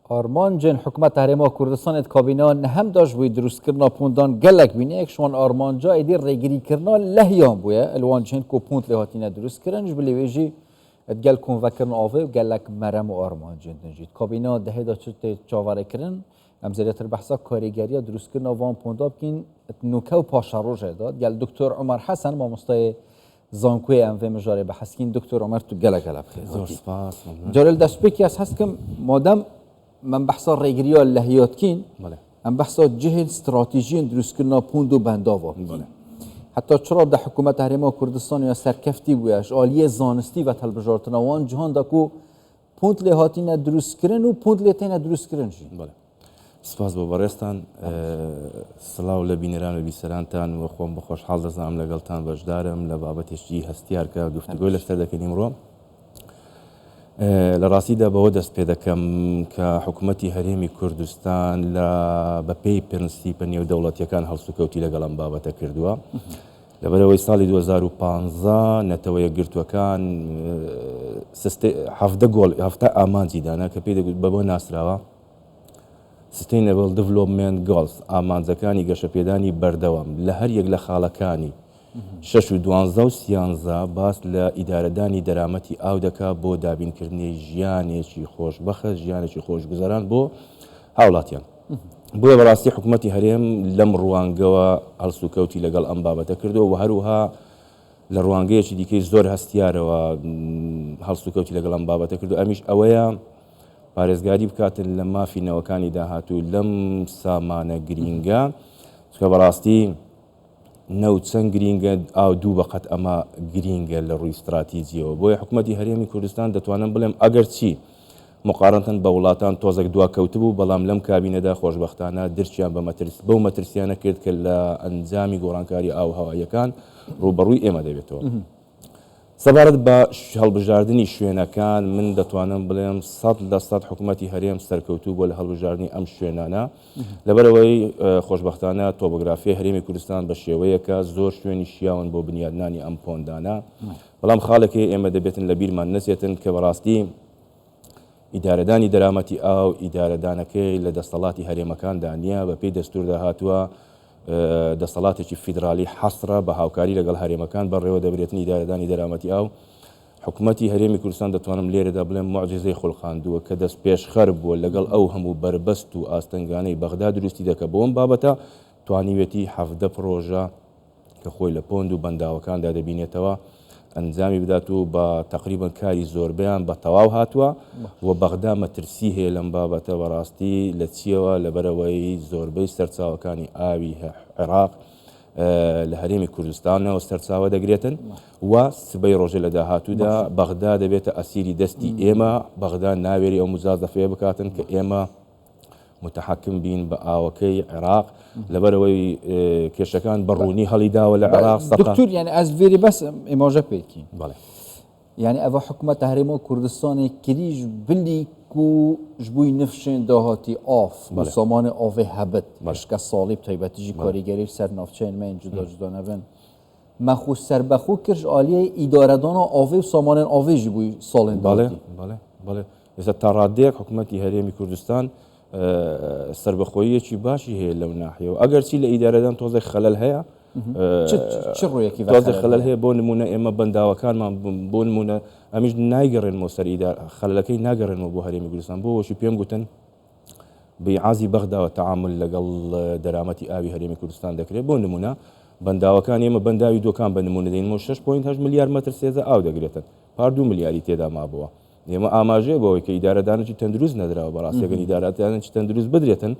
Armancên Hikûmeta Herêma Kurdistanê di kabîna nehem de ji bo dirûstkirina pondan gelek bûne. Yek ji wan armanca êdî rêgirîkirina lehiyan bûye li wan cihên ku pont lê hatine dirûstkirin. Ji bilî wê jî digel konvekirina avê û gelek merem û armancên din jî. Di kabîna dehê de çi tê çaverêkirin? Em zêdetir behsa karîgeriya dirûstkirina van ponda bikîn di nûke û paşerojê de. Digel Doktor Omer Hesen mamosteyê Zankoyê em vê mijarê behs kîn. Doktor Omer tu gelek gelek bi xêr Zor spas. Carê li destpêkê ez hez dikim madem me behsa rêgiriya lehiya dikîn em behsa cihên stratejiyên dirûstkirina pond û bendava bikîn. Heta çira de hikûmeta Herêma Kurdistanê ya serkeftî bûye ji aliyê zanistî ve hilbijartina wan cihan de ku pond lê hatine dirûstkirin û pond lê têne dirûstkirin jî. سپاس بۆ بەڕێزتان. سڵاو لە بینەران و بیسەرانتان و خۆم بە خۆشحاڵ دەزانم لەگەڵتان بەشدارم لە بابەتێکی هەستیار کە گفتوگۆی لەسەر دەکەین ئیمڕۆ. لە ڕاستیدا بەوە دەست پێ دەکەم کە حکوومەتی هەرێمی کوردستان لە بەپێی پرنسیپە نێودەوڵەتیەکان هەڵسوکەوتی لەگەڵ ئەم بابەتە کردووە. لەبەرئەوەی ساڵی 2015 نەتەوە یەکگرتووەکان 17 گۆڵ 17 ئامانجی دانا کە پێی دەگوت بەوە ناسراوە Sustainable Development Goals ئامانجەکانی گەشەپێدانی بەردەوام لە هەر یەک لە خاڵەکانی شەش و دوانزە و سیانزە باس لە ئیدارەدانی دەرامەتی ئاو دەکا بۆ دابینکردنی ژیانێکی خۆشبەخت ژیانێکی خۆشگوزەران بۆ هاوڵاتیان. بۆیە بەڕاستی حکومەتی هەرێم لەم ڕوانگەوە هەڵسوکەوتی لەگەڵ ئەم بابەتە کردووە و هەروها لە ڕوانگەیەکی دیکەی زۆر هەستیارەوە هەڵسوکەوتی لەگەڵ ئەم بابەتە کردو ئەمیش ئەوەیە پارێزگاری بکاتن لە مافی نەوەکانی داهاتوو لەم سامانە گرینگە چکە بەڕاستی نەوت چەند گرینگە ئاو دوو بەقەت ئەمە گرینگە لە ڕووی ستراتیجیەوە بۆیە حکوومەتی هەرێمی کوردستان دەتوانم بڵێم ئەگەر چی مقارنتەن بە وڵاتان تۆزێک دواکەوتبوو بەڵام لەم کابینەدا خۆشبەختانە درکیان بە مەترس بەو مەترسیانە کرد کە لە ئەنجامی گۆڕانکاری ئاووهەواییەکان ڕووبەڕووی ئێمە دەبێتەوە. سەبارەت بە هەڵبژاردنی شوێنەکان من دەتوانم بڵێم 100% حکوومەتی هەرێم سەرکەوتوو بووە لە هەڵبژاردنی ئەم شوێنانە لەبەرئەوەی خۆشبەختانە تۆبۆگرافیای هەرێمی کوردستان بە شێوەیەکە زۆر شوێنی شیاون بۆ بنیادنانی ئەم پۆندانە بەڵام خاڵێک هەیە ئێمە دەبێتن لە بیرمان نەچێتن کە بەڕاستی ئیدارەدانی دەرامەتی ئاو ئیدارەدانەکەی لە دەستەڵاتی هەرێمەکاندا نییە بەپێی دەستوردا هاتووە دەسەڵاتێکی فیدرالی حەسرە بە هاوکاری لەگەڵ هەرێمەکان بەڕێوە دەبرێتن ئیدارەدانی دەرامەتی ئاو حکومەتی هەرێمی کوردستان دەتوانم لێرەدا بڵێم موعجیزەی خولقاندووە کە دەستپێشخەر بووە لەگەڵ ئەو هەموو بەربەست و ئاستەنگانەی بەغدا دروستی دەکە بۆ ئەم بابەتە توانیوێتی 17 پڕۆژە کە خۆی لە پۆند و بەنداوەکاندا دەبینێتەوە ئەنجامی بدات و بە تەقریبەن کاری زۆربەیان بە تەواو هاتووە و بەغدا مەترسی هەیە لەم بابەتە بەڕاستی لە چیەوە لەبەرەوەی زۆربەی سەرچاوەکانی ئاوی عێراق لە هەرێمی کوردستانەوە سەرچاوە دەگرێتن و سبەی ڕۆژێ لە داهاتوودا بەغدا دەبێتە ئەسیری دەستی ئێمە بەغدا ناوێری ئەو مجازەفەیە بکاتن کە ئێمە متحکم بین بە ئاوەکەی عێراق لەبەرەوەی کێشەکان بە ڕوونی هەڵی داوە لە عێراق. دکتور یعنی ئەز ڤێری بەس ئێماژە پێکی بەڵێ یعنی ئەوە حکوومەتە هەرێمە کوردستانی کریژ بلی کو ژبووی نفشێن داهاتی ئاف سامانە ئاوێ هەبت بەشکە ساڵی تایبەتیژی کاریگەری سەر ناوچەیان مەین جودا جودا نەبن مەخو سەربەخو کرد ئالیە ئیدارەدانا ئاوێ و سامانێن ئاوێ ژی بووی ساڵێن بەڵێ بەڵێ بەڵێ ئێستا تا ڕادەیەک حکوومەتی هەرێمی کوردستان سەربەخۆییەکی باشی هەیە لەو ناحیەوە ئەگەرچی لە ئیدارەدان تۆزێک خەلەل هەیە چ ڕوویەکی تۆزێک خەلەل هەیە بۆ نمونە ئێمە بەنداوەکانمان بۆ نمونە ئەمیش نایگەڕێنمەوە سەر ئیدار خەلەکەی ناگەڕێنمەوە بۆ هەرێمی کوردستان بۆ وەشی پێم گوتن بەیعازی بەغداوە تەعامول لەگەڵ دەرامەتی ئاوی هەرێمی کوردستان دەکرێت بۆ نمونە بەنداوەکان ئێمە بەنداوی دۆکان بە نمونە دەینمەوە 6.8 ملیار مەتر سێزە ئاو دەگرێتن پار 2 ملیاری تێدا مابووە ئێمە ئاماژەیە بەوەی کە ئیدارەدانێکی تەندروست نەدراوە بەڕاستی ئەگەر ئیدارەدانێکی تەندروست بدرێتن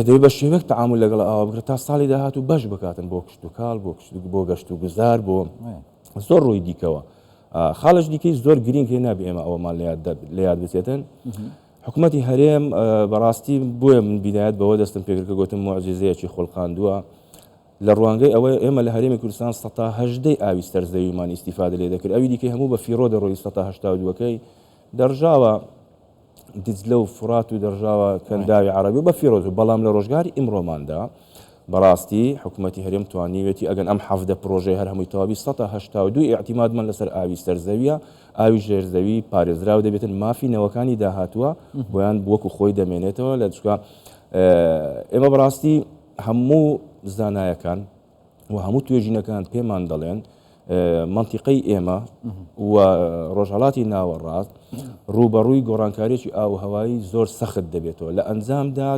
دەبێت بە شێوەیەک تەعامول لەگەڵ ئاوا بکرێت تا ساڵی داهاتوو بەش بکاتن بۆ کشتوکاڵ بۆ بۆ گەشت و گوزار بۆ زۆر ڕووی دیکەوە خاڵش دیکەی زۆر گرنگ هەیە نابێ ئێمە ئەوەمان لە یاد بچێتن حکوومەتی هەرێم بەڕاستی بۆیە من بیدایەت بەوە دەستم پێکرد کە گوتم معجزەیەکی خوڵقاندووە لە ڕوانگەی ئەوەی ئێمە لە هەرێمی کوردستان سەتا هەژدەی ئاوی سەر زەویمان ئیستیفادە لێ دەکرد، ئەوی دیکەی هەموو بە فیڕۆ دەڕۆیی سەتا هەشتا و دووەکەی دەڕژاوە دیجلە و فورات و دەڕژاوە کەنداوی عەڕەبی و بە فیڕۆ دەچوو، بەڵام لە ڕۆژگاری ئیمڕۆماندا بەڕاستی حکومەتی هەرێم توانیوێتی ئەگەن ئەم 17 پرۆژەی هەر هەمووی تەواوی 182 ئیعتیمادمان لەسەر ئاوی سەرزەویە، ئاوی ژێرزەوی پارێزراو دەبێتن، مافی نەوەکانی داهاتووە بۆیان وەکو خۆی دەمێنێتەوە لە چکە ئێمە بەڕاستی هەموو زانایەکان و هەموو توێژینەکان پێمان دەڵێن مەنتیقەی ئێمە و ڕۆژهەڵاتی ناوەڕاست ڕووبەڕووی گۆڕانکاریی ئاووهەوایی زۆر سەخت دەبێتەوە لە ئەنجامدا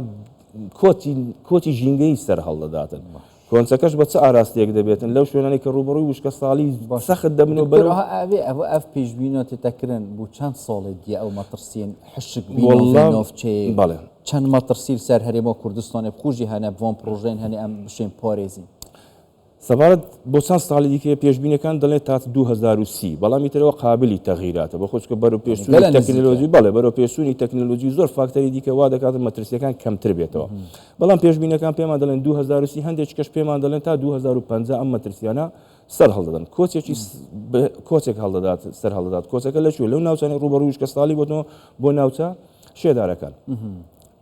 کۆچی کۆچی ژینگەی سەر هەڵدەداتن کۆنچەکەش بە چ ئاراستەیەک دەبێتن لەو شوێنانی کە ڕووبەڕووی وشکە ساڵی سەخت دەبن و بەرەو ئەوێ ئەوە ئەف پێشبینە تێتەکردن بۆ چەند ساڵێ دیە ئەو مەترسیین حشک بینۆڤچەیە بەڵێ چەند مەترسی سەر هەرێما کوردستانێ بخوژی هەنە بۆم پرۆژێن هەنێ ئەم بشێن پارێزین. سەبارەت بۆ چەند ساڵی دیکەیە پێشبینەکان دەڵێن تا 2030 بەڵام ئیترەوە قابلی تەغیراتە بە خۆچکە بەرەو پێشچوونی تەکنەلۆجی بەڵێ بەرەو پێشچوونی تەکنەلۆجی زۆر فاکتەری دیکە وا دەکات مەترسیەکان کەمتر بێتەوە بەڵام پێشبینەکان پێمان دەڵێن 2030 هەندێک کەش پێمان دەڵێن تا 2050 ئەم مەترسیانە سەر هەڵدەدەن کۆچێکی کۆچێک هەڵدەدات سەر هەڵدەدات کۆچەکە لە کوێ لەو ناوچانەی ڕووبەڕووی وشکەساڵی بۆتەوە بۆ ناوچە شێدارەکان.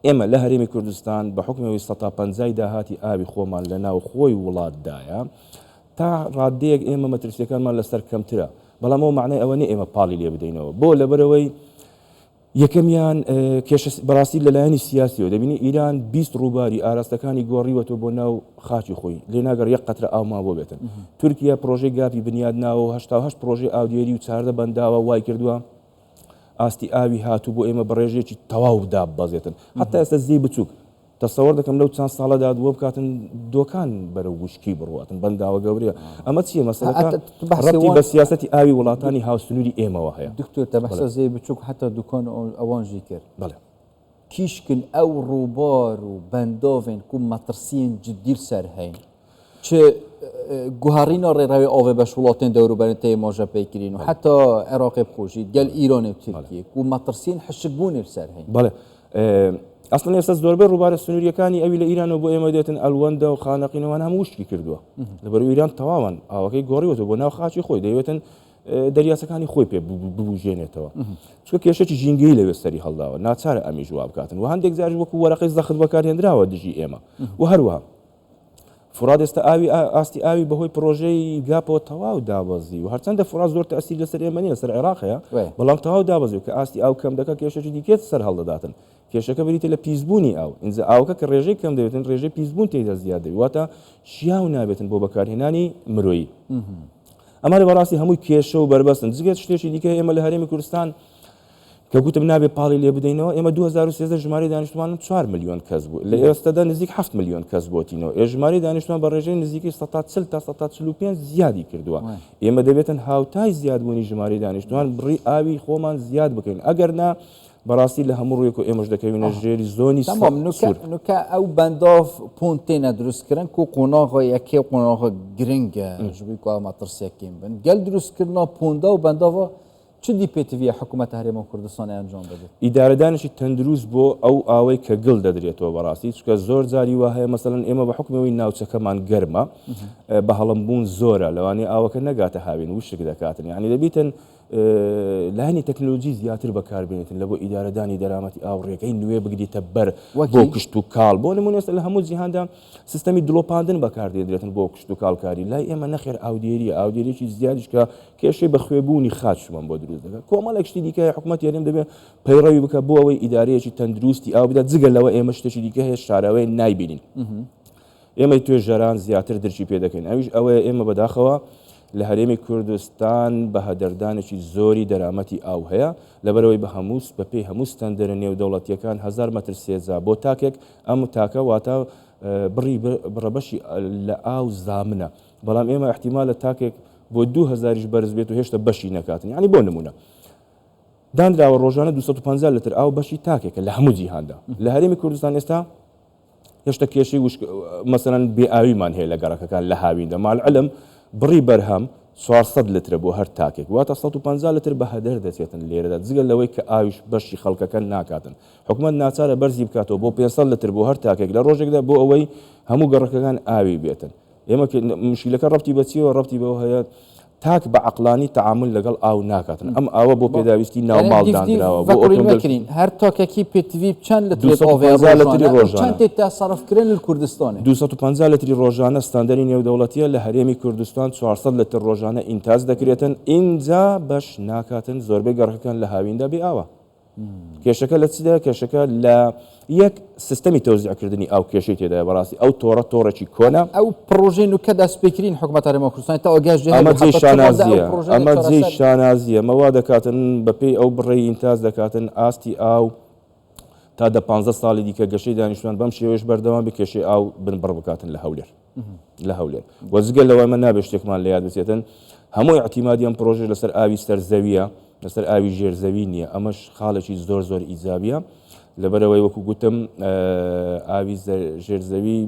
ئێمە لە هەرێمی کوردستان بە حوکمی ئەوەی سەتا پەنجای داهاتی ئاوی خۆمان لە ناوخۆی وڵاتدایە، تا ڕاددەیەک ئێمە مەترسییەکانمان لەسەر کەمترە، بەڵام ئەوە مەعنای ئەوە نییە ئێمە پاڵی لێ بدەینەوە. بۆ؟ لەبەرئەوەی یەکەمیان کێشە بەڕاستی لە لایەنی سیاسیەوە دەبینی ئیران 20 ڕووباری ئاراستەکانی گۆڕیوەتەوە بۆ ناو خاکی خۆی، لێ ناگەڕ یەک قەترە ئاومان بۆ بێتن. تورکیا پرۆژەی گاپی بنیاد ناوە و 88 پرۆژەی ئاودێری و 14 بەنداوە وای کردووە ئاستی ئاوی هاتوو بۆ ئێمە بە ڕێژەیەکی تەواو داببەزێتن حتا ئێستا زێی بچووک تەسەوەر دەکەم لەو چەند ساڵەدا دووە بکاتن دۆکان بەرەو وشکی بڕواتن بەنداوە گەورەیە ئەمە چییە مەسەلەکە ڕەبتی بە سیاسەتی ئاوی وڵاتانی هاوسنووری ئێمەوە هەیە دکتۆر تە بەحسە زێی بچووک حتا دوکان ئەوان ژی کرد بەڵێ کیشکن ئەو ڕووبار و بەنداڤێن کو مەترسیên cidî li ser heyîn. Çi guherîna rêrewê avê beş welatên dewrûberên tê maje pê kirîn û heta Iraqê bi xwe jî gel Îranê û Tirkiyê ku metirsiyên hişikbûnê li ser heyîn. بەڵێ ئەسڵەن ئێستا زۆربەی ڕووبارە سنووریەکانی ئەوی لە ئیرانەوە بۆ ئێمە دێتن ئەلوەندە و خانەقینەوان هەموو وشکی کردووە لەبەر ئیران تەواوان ئاوەکەی گۆڕیوەتەوە بۆ ناو خاکی خۆی دەیەوێتن دەریاچەکانی خۆی پێ ببوژێنێتەوە چونکە کێشەکی ژینگەی لەوێ سەری هەڵداوە ناچارە ئەمیش وا بکاتن و هەندێک جاریش وەکو وەرەقەی زەخت بەکارهێنراوە دژی ئێمە و هەروەها فورات ئێستا ئاوی ئاستی ئاوی بەهۆی پرۆژەی گاپەوە تەواو دابەزی و هەرچەندە فورات زۆر تەئسیر لەسەر ئێمە نیە لەسەر عێراق هەیە بەڵام تەواو دابەزی و کە ئاستی ئاو کەم دەکات کێشەکی دیکەت سەر هەڵدەداتن کێشەکە بریتە لە پیسبوونی ئاو ئینجا ئاوەکە کە ڕێژەی کەم دەبێتن ڕێژەی پیسبوون تێیدا زیاد دەبێت واتە شیاو نابێتن بۆ بەکارهێنانی مرۆیی ئەمانە بەڕاستی هەمووی کێشە و بەربەستن جگە شتێکی دیکە ئێمە لە هەرێمی کوردستان کە گوتم نابێ پاڵی لێ بدەینەوە ئێمە 2013 ژمارەی دانیشتوانم 4 میلیۆن کەس بوو لە ئێستادا نزیک 7 میلیۆن کەس بۆتینەوە ئێ ژمارەی دانیشتوان بە ڕێژەی نزیکەی 140 تا 145 زیادی کردووە ئێمە دەبێتن هاوتای زیادبوونی ژمارەی دانیشتوان بڕی ئاوی خۆمان زیاد بکەین ئەگەر نا بەڕاستی لە هەموو ڕوویەک و ئێمەش دەکەوینە ژێری زۆنی تەمام سوور. نوکە ئەو بەنداڤ پۆند تێنە دروست کرن کو قۆناغە یەکێ قۆناغە گرنگە ji bo ku ew metirsiyek kêm bin. Gel dirustkirina ponda û bendava çi dî pêtiviye hikûmeta Herêma Kurdistanê encam bide? ئیدارەدانێکی تەندروست بۆ ئەو ئاوەی کە گڵ دەدرێتەوە بەڕاستی چونکە زۆر جاری وا هەیە مەسەلەن ئێمە بە حوکمی ئەوەی ناوچەکەمان گەرمە بە هەڵمبوون زۆرە لەوانەیە ئاوەکە نەگاتە هاوین وشک دەکاتن یانی دەبیتن لایەنی تەکنەلۆجی زیاتر بەکاربێنێتن لە بۆ ئیدارەدانی دەرامەتی ئاو ڕێگەی نوێ بگریتە بەر بۆ کشت و کاڵ بۆ نمونە ئێستا لە هەموو جیهاندا سیستەمی دڵۆپاندن بەکاردێنرێتن بۆ کشت و کاڵکاری لای ئێمە نەخێر ئاودێریە ئاودێریی زیادیش کە کێشەی بە خوێبوونی خاچمان بۆ دروست دەکات کۆمەڵێک شتی دیکە حکوومەت هەرێم دەبێت پەیڕەوی بکە بۆ ئەوەی ئیدارەیەکی تەندروستی ئاو بدات جگە لەوە ئێمە شتێکی دیکە هەیە شاراوەیە نایبینین ئێمەی توێژەران زیاتر درکی پێ دەکەین ئەویش ئەوەیە ئێمە بەداخەوە لە هەرێمی کوردستان بەهەدەردانێکی زۆری دەرامەتی ئاو هەیە لەبەرئەوەی بە هەموو بەپێی هەموو ستەندەرە نێودەوڵەتییەکان هەزار مەتر سێجا بۆ تاکێک ئەم تاکە واتە بڕی بڕەبەشی لە ئاو زامنە بەڵام ئێمە ئیحتیمالە تاکێک بۆ 2000یش بەرز بێت و هێشتا بەشی نەکاتن یعنی بۆ نمونە دانراوە ڕۆژانە 250 لتر ئاو بەشی تاکێکە لە هەموو جیهاندا لە هەرێمی کوردستان ئێستا هێشتا کێشەی وشک مەسەلەن بێ ئاویمان هەیە لە گەڕەکەکان لە هاویندا مع العلم بڕی بەرهەم 400 لترە بۆ هەر تاکێک واتە 150 لتر بە هەدەر دەچێتن لێرەدا جگە لەوەی کە ئاویش بەشی خەڵکەکە ناکاتن حکومەت ناچارە بەرزی بکاتەوە بۆ 500 لتر بۆ هەر تاکێک لە ڕۆژێکدا بۆ ئەوەی هەموو گەڕەکەکان ئاوی بێتن ئێمە مشکلەکە ڕەبتی بە چیەوە ڕەبتی بەوە هەیە. تاک بە عەقڵانی تەعامول لەگەڵ ئاو ناکاتن، ئەم ئاوە بۆ پێداویستی ناو ماڵ داندراوە، بۆ ئۆتۆمبێل. هەر تاکەکی پێتڤی چەند لترێت ئاوێ 250 لتری ڕۆژانە و ڕۆژانە. چەند تێتە سەرفکرن لە کوردستانێ؟ 250 لتری ڕۆژانە ستاندەری نێودەوڵەتیە، لە هەرێمی کوردستان 400 لتر ڕۆژانە ئینتاج دەکرێتن، ئینجا بەش ناکاتن، زۆربەی گەڕەکەکان لە هاویندا بێ ئاوە. کێشەکە لە چیدایە؟ کێشەکە لە یەک سیستەمی تەوزیعکردنی ئاو کێشەی تێدایە بەڕاستی ئەو تۆڕە تۆڕێکی کۆنە. ئەو پڕۆژەی نوکە دەستپێکرین حکومەت هەرێما کوردستانی تا ئاگاش جێ ئەمە هەبێ جێی حەتا چ ڕادە ئەو شانازییە پڕۆژەیە ئەمە جێی چارەسەر شانازییە ئەمە وا دەکاتن بەپێی ئەو بڕەی ئینتاج دەکاتن ئاستی ئاو تا دە پانزە ساڵی دیکە گەشەی دانیشتوان بەم شێوەیەش بەردەوام بێ کێشەی ئاو بنبڕ بکاتن لە هەولێر. لە هەولێر و جگە لەوە ئێمە نابێت شتێکمان لە یاد بچێتن هەموو ئیعتیمادی ئەم پرۆژەیە لەسەر ئاوی سەر زەویە لەسەر ئاوی ژێر زەوی نییە ئەمەش خاڵێکی زۆر زۆر ئیجابیە لەبەرەوەی وەکو گوتم ئاوی ژێر زەوی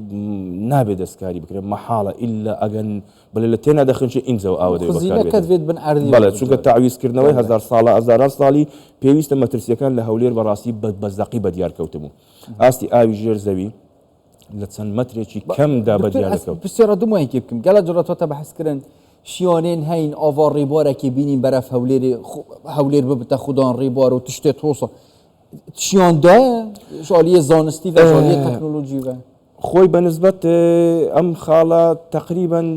نابێت دەستکاری بکرێت مەحاڵە ئللا ئەگەن بڵێ لە تێنا دەخنچێ ئینجا ئاوە دەبێت بن ئەردی بەڵێ چونکە تەعویزکردنەوەی هەزار ساڵە هەزاران ساڵی پێویستە مەترسیەکان لە هەولێر بەڕاستی بە زەقی بەدیار کەوتبوو ئاستی ئاوی ژێر زەوی لە چەند مەترێکی کەمدا بە دیار دەکەوت. پرسیارە دوو مایکێ بکەم گەلە جڕە تۆتە بەحس کرن شیانێن هەین ئاوا ڕیبارەکی بینین بەرەف هەولێری هەولێر ببتە خودان ڕیبار و تشتێ تۆسە شیان دایە ژالیە زانستی و ژالیە تەکنۆلۆژی و خۆی بە نسبەت ئەم خاڵە تەقریبەن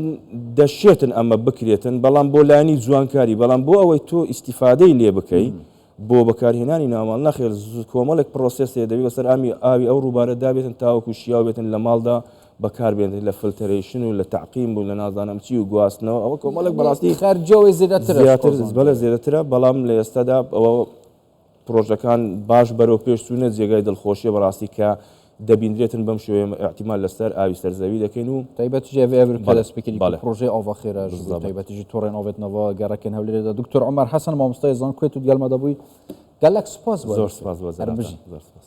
دەشێتن ئەمە بکرێتن بەڵام بۆ لایەنی جوانکاری بەڵام بۆ ئەوەی تۆ ئیستیفادەی لێ بکەی بۆ بەکارهێنانی ناوماڵ نەخێر کۆمەڵێک پرۆسێس هەیە دەبێت بەسەر ئامی ئاوی ئەو ڕووبارە دابێتن تاوەکو شیاو بێتن لە ماڵدا بەکاربێنرێت لە filtration و لە تەعقیم و لە نازانم چی و گواستنەوە ئەوە کۆمەڵێک بەڕاستی خەرجەوەی زێدەترە زیاتر بەڵێ زێدەترە بەڵام لە ئێستادا ئەوە پرۆژەکان باش بەرەو پێش چوونە جێگای دڵخۆشیە بەڕاستی کە دەبیندرێتن بەم شێوەیە ئیعتیماد لەسەر ئاوی سەر زەوی دەکەین و تایبەتیش ئەڤ ئەڤر کە بەڵێ دەست پێکردی بەڵێ پرۆژەی ئاڤا خێرا ژ بوو بالضبط. تایبەتیژی تۆڕێن ئاڤێتنەوە گەڕەکێن هەولێرێدا دکتۆر عومەر حەسەن مامۆستای زانکۆی تو دگەلمەدا بووی گەلەک سوپاس بۆ زۆر سپاس بۆ هەر جەنابتان بژی. زۆر سپاس.